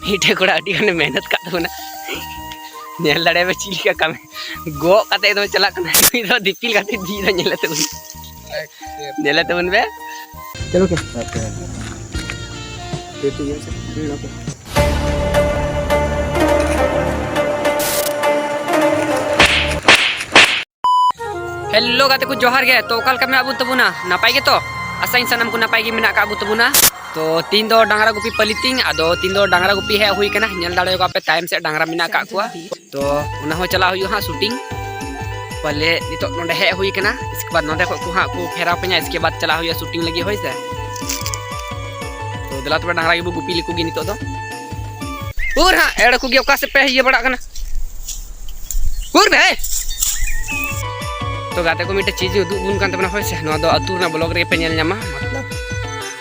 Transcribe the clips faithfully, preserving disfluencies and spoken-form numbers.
ᱢᱤᱫᱴᱮᱡ ᱠᱚᱲᱟ ᱟᱹᱰᱤ ᱜᱟᱱᱮ ᱢᱮᱦᱱᱚᱛ ᱠᱟᱜ ᱛᱟᱵᱚᱱᱟ᱾ ᱧᱮᱞ ᱫᱟᱲᱮᱭᱟᱜ ᱯᱮ ᱪᱮᱫ ᱞᱮᱠᱟ ᱠᱟᱹᱢᱤ ᱜᱚᱜ ᱠᱟᱛᱮ ᱮᱠᱫᱚᱢ ᱪᱟᱞᱟᱜ ᱠᱟᱱᱟ᱾ ᱱᱩᱭ ᱫᱚ ᱫᱤᱯᱤᱞ ᱠᱟᱛᱮ ᱫᱤᱡ ᱫᱚ ᱧᱮᱞᱮ ᱛᱟᱵᱚᱱ, ᱧᱮᱞᱮ ᱛᱟᱵᱚᱱ ᱯᱮ᱾ चलो क्या? ᱦᱮᱞᱳ ᱜᱟᱛᱮ ᱠᱚ, ᱡᱚᱦᱟᱨ ᱜᱮ᱾ ᱛᱚ, ᱚᱠᱟ ᱞᱮᱠᱟ ᱢᱮᱱᱟᱜ ᱵᱚᱱ ᱛᱟᱵᱚᱱᱟ? ᱱᱟᱯᱟᱭ ᱜᱮᱛᱚ? ᱟᱥᱟᱧ ᱥᱟᱱᱟᱢ ᱠᱚ ᱱᱟᱯᱟᱭ ᱜᱮ ᱢᱮᱱᱟᱜ ᱟᱠᱟᱫ ᱵᱚ ᱛᱟᱵᱚᱱᱟ᱾ ᱛᱚ, ᱛᱤᱦᱤᱧ ᱫᱚ ᱰᱟᱝᱨᱟ ᱜᱩᱯᱤ ᱯᱟᱹᱞᱤ ᱛᱤᱧ, ᱟᱫᱚ ᱛᱤᱦᱤᱧ ᱫᱚ ᱰᱟᱝᱨᱟ ᱜᱩᱯᱤ ᱦᱮᱡ ᱦᱩᱭ ᱠᱟᱱᱟ᱾ ᱧᱮᱞ ᱫᱟᱲᱮᱭᱟᱠᱚ ᱟᱯᱮ ᱛᱟᱭᱚᱢ ᱥᱮᱫ ᱰᱟᱝᱨᱟ ᱢᱮᱱᱟᱜ ᱟᱠᱟᱫ ᱠᱚᱣᱟ᱾ ᱛᱚ, ᱚᱱᱟ ᱦᱚᱸ ᱪᱟᱞᱟᱣ ᱦᱩᱭᱩᱜᱼᱟ ᱦᱟᱸᱜ ᱥᱩᱴᱤᱝ᱾ ᱯᱟᱞᱮ ᱱᱤᱛᱚᱜ ᱱᱚᱸᱰᱮ ᱦᱮᱡ ᱦᱩᱭ ᱠᱟᱱᱟ, ᱤᱥᱠᱮ ᱵᱟᱫ ᱱᱚᱸᱰᱮ ᱠᱷᱚᱡ ᱠᱚ ᱦᱟᱸᱜ ᱠᱚ ᱯᱷᱮᱨᱟᱣ ᱠᱟᱹᱧᱟ, ᱤᱥᱠᱮ ᱵᱟᱫ ᱪᱟᱞᱟᱣ ᱦᱩᱭᱩᱜᱼᱟ ᱥᱩᱴᱤᱝ ᱞᱟᱹᱜᱤᱫ, ᱦᱳᱭ ᱥᱮ᱾ ᱛᱚ, ᱫᱮᱞᱟ ᱛᱚᱵᱮ ᱰᱟᱝᱨᱟ ᱜᱮᱵᱚ ᱜᱩᱯᱤ ᱞᱮᱠᱚ ᱜᱮ ᱱᱤᱛᱚᱜ ᱫᱚ᱾ ᱩᱨ ᱦᱟᱸᱜ ᱮᱲ ᱠᱚᱜᱮ ᱚᱠᱟ ᱥᱮᱫ ᱯᱮ ᱤᱭᱟᱹ ᱵᱟᱲᱟᱜ ᱠᱟᱱᱟ? ᱩᱨ ᱵᱮ᱾ ᱛᱚ ᱜᱟᱛᱮ ᱠᱚ, ᱢᱤᱫᱴᱮᱡ ᱪᱤᱡᱽ ᱤᱧ ᱩᱫᱩᱜ ᱟᱵᱚᱱ ᱠᱟᱱ ᱛᱟᱵᱚᱱᱟ, ᱦᱳᱭ ᱥᱮ᱾ ᱱᱚᱣᱟ ᱫᱚ ᱟᱹᱛᱩ ᱨᱮᱱᱟᱜ ᱵᱞᱚᱜ ᱨᱮᱜᱮ ᱯᱮ ᱧᱮᱞ ᱧᱟᱢᱟ, ᱢᱚᱛᱞᱚᱵ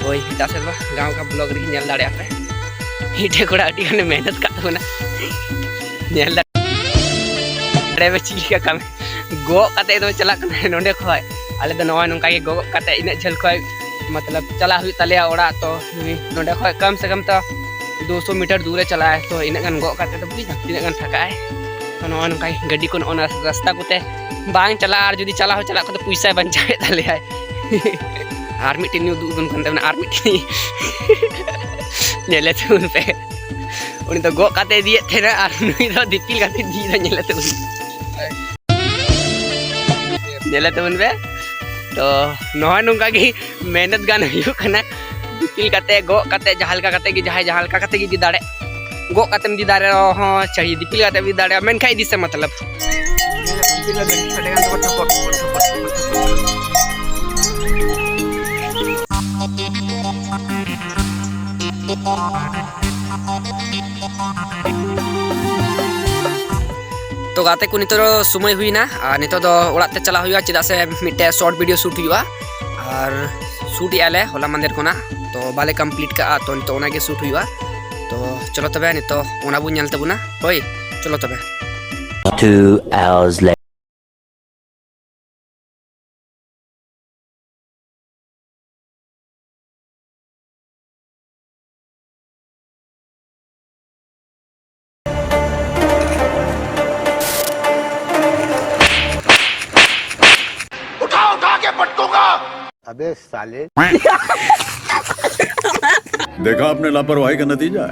ᱳᱭ ᱮᱴᱟᱜ ᱥᱮᱫ ᱫᱚ ᱵᱟᱝ, ᱜᱟᱶ ᱠᱟ ᱵᱞᱚᱜ ᱨᱮᱜᱮ ᱧᱮᱞ ᱫᱟᱲᱮᱭᱟᱜᱼᱟ ᱯᱮ᱾ ᱢᱤᱫᱴᱮᱡ ᱠᱚᱲᱟ ᱟᱹᱰᱤ ᱜᱟᱱᱮ ᱢᱮᱦᱱᱚᱛ ᱠᱟᱜ ᱛᱟᱵᱚᱱᱟ, ᱧᱮᱞ ᱫᱟᱲᱮᱭᱟᱜ ᱯᱮ ᱪᱮᱫ ᱞᱮᱠᱟ ᱠᱟᱹᱢᱤ ᱜᱚᱜ ᱠᱟᱛᱮ ᱮᱠᱫᱚᱢ ᱪᱟᱞᱟᱜ ᱠᱟᱱᱟ ᱱᱚᱸᱰᱮ ᱠᱷᱚᱡ᱾ ᱟᱞᱮ ᱫᱚ ᱱᱚᱜᱼᱚᱭ ᱱᱚᱝᱠᱟ ᱜᱮ ᱜᱚᱜ ᱠᱟᱛᱮ ᱤᱱᱟᱹᱜ ᱡᱷᱟᱹᱞ ᱠᱷᱚᱡ ᱢᱚᱛᱞᱚᱵ ᱪᱟᱞᱟᱜ ᱦᱩᱭᱩᱜ ᱛᱟᱞᱮᱭᱟ ᱚᱲᱟᱜ᱾ ᱛᱚ ᱱᱚᱸᱰᱮ ᱠᱷᱚᱡ ᱠᱚᱢ ᱥᱮ ᱠᱚᱢ ᱛᱚ ᱫᱩᱥᱚ ᱢᱤᱴᱟᱨ ᱫᱩᱨ ᱨᱮ ᱪᱟᱞᱟᱜᱼᱟᱭ᱾ ᱛᱚ ᱤᱱᱟᱹᱜ ᱜᱟᱱ ᱜᱚᱜ ᱠᱟᱛᱮ ᱫᱚ ᱵᱩᱡᱽ ᱫᱟᱢ ᱛᱤᱱᱟᱹᱜ ᱜᱟᱱ ᱛᱷᱟᱠᱟᱜᱼᱟᱭ᱾ ᱛᱚ ᱱᱚᱜᱼᱚᱭ ᱱᱚᱝᱠᱟ ᱜᱟᱹᱰᱤ ᱠᱚ ᱱᱚᱜᱼᱚ ᱱᱟ ᱨᱟᱥᱛᱟ ᱠᱚᱛᱮ ᱵᱟᱝ ᱪᱟᱞᱟᱜᱼᱟ, ᱟᱨ ᱡᱩᱫᱤ ᱪᱟᱞᱟᱣ ᱦᱚᱸ ᱪᱟᱞᱟᱜ ᱠᱷᱟᱱ ᱫᱚ ᱯᱚᱭᱥᱟᱭ ᱵᱟᱧᱪᱟᱣᱮᱫ ᱛᱟᱞᱮᱭᱟᱭ᱾ ᱟᱨ ᱢᱤᱫᱴᱮᱱ ᱩᱫᱩᱜ ᱟᱵᱚᱱ ᱠᱟᱱ ᱛᱟᱵᱚᱱᱟ, ᱟᱨ ᱢᱤᱫᱴᱮᱱ ᱧᱮᱞᱮ ᱛᱟᱵᱚᱱ ᱯᱮ᱾ ᱩᱱᱤ ᱫᱚ ᱜᱚᱜ ᱠᱟᱛᱮ ᱤᱫᱤᱭᱮᱫ ᱛᱟᱦᱮᱱᱟ ᱟᱨ ᱱᱩᱭ ᱫᱚ ᱫᱤᱯᱤᱞ ᱠᱟᱛᱮ ᱤᱫᱤᱭᱮᱫᱟ, ᱧᱮᱞᱮ ᱛᱟᱵᱚᱱ᱾ ᱧᱮᱞᱮ ᱛᱟᱵᱚᱱ ᱯᱮ᱾ ᱛᱚ ᱱᱚᱜᱼᱚᱭ ᱱᱚᱝᱠᱟ ᱜᱮ ᱢᱮᱦᱱᱚᱛ ᱜᱟᱱ ᱦᱩᱭᱩᱜ ᱠᱟᱱᱟ᱾ ᱫᱤᱯᱤᱞ ᱠᱟᱛᱮ, ᱜᱚᱜ ᱠᱟᱛᱮ, ᱡᱟᱦᱟᱸ ᱞᱮᱠᱟ ᱠᱟᱛᱮ ᱜᱮ, ᱡᱟᱦᱟᱸᱭ ᱡᱟᱦᱟᱸ ᱞᱮᱠᱟ ᱠᱟᱛᱮ ᱜᱮ ᱤᱫᱤ ᱫᱟᱲᱮ, ᱜᱚᱜ ᱠᱟᱛᱮᱢ ᱤᱫᱤ ᱫᱟᱲᱮ ᱨᱮᱦᱚᱸ ᱪᱟᱦᱤᱭᱮ, ᱫᱤᱯᱤᱞ ᱠᱟᱛᱮᱢ ᱤᱫᱤ ᱫᱟᱲᱮᱭᱟᱜᱼᱟ, ᱢᱮᱱᱠᱷᱟᱱ ᱤᱫᱤ ᱥᱮ ᱢᱚᱛᱞᱚᱵ᱾ ᱛᱚ ᱜᱟᱛᱮ ᱠᱚ, ᱱᱤᱛᱚᱜ ᱫᱚ ᱥᱚᱢᱚᱭ ᱦᱩᱭᱱᱟ ᱟᱨ ᱱᱤᱛᱚᱜ ᱫᱚ ᱚᱲᱟᱜ ᱛᱮ ᱪᱟᱞᱟᱜ ᱦᱩᱭᱩᱜᱼᱟ, ᱪᱮᱫᱟᱜ ᱥᱮ ᱢᱤᱫᱴᱮᱡ short video shoot ᱦᱩᱭᱩᱜᱼᱟ᱾ ᱟᱨ shoot ᱮᱜᱼᱟ ᱞᱮ ᱦᱚᱞᱟ ᱢᱟᱸᱫᱷᱮᱨ ᱠᱷᱚᱱᱟᱜ, ᱛᱚ ᱵᱟᱞᱮ complete ᱠᱟᱜᱼᱟ, ᱛᱚ ᱱᱤᱛᱚᱜ ᱚᱱᱟ ᱜᱮ shoot ᱦᱩᱭᱩᱜᱼᱟ᱾ ᱛᱚ ᱪᱚᱞᱚ ᱛᱚᱵᱮ ᱱᱤᱛᱚᱜ ᱚᱱᱟ ᱵᱚᱱ ᱧᱮᱞ ᱛᱟᱵᱚᱱᱟ, ᱦᱳᱭ, ᱪᱚᱞᱚ ᱛᱚᱵᱮ᱾ Two hours later. अबे साले। देखा आपने लापरवाही का नतीजा है।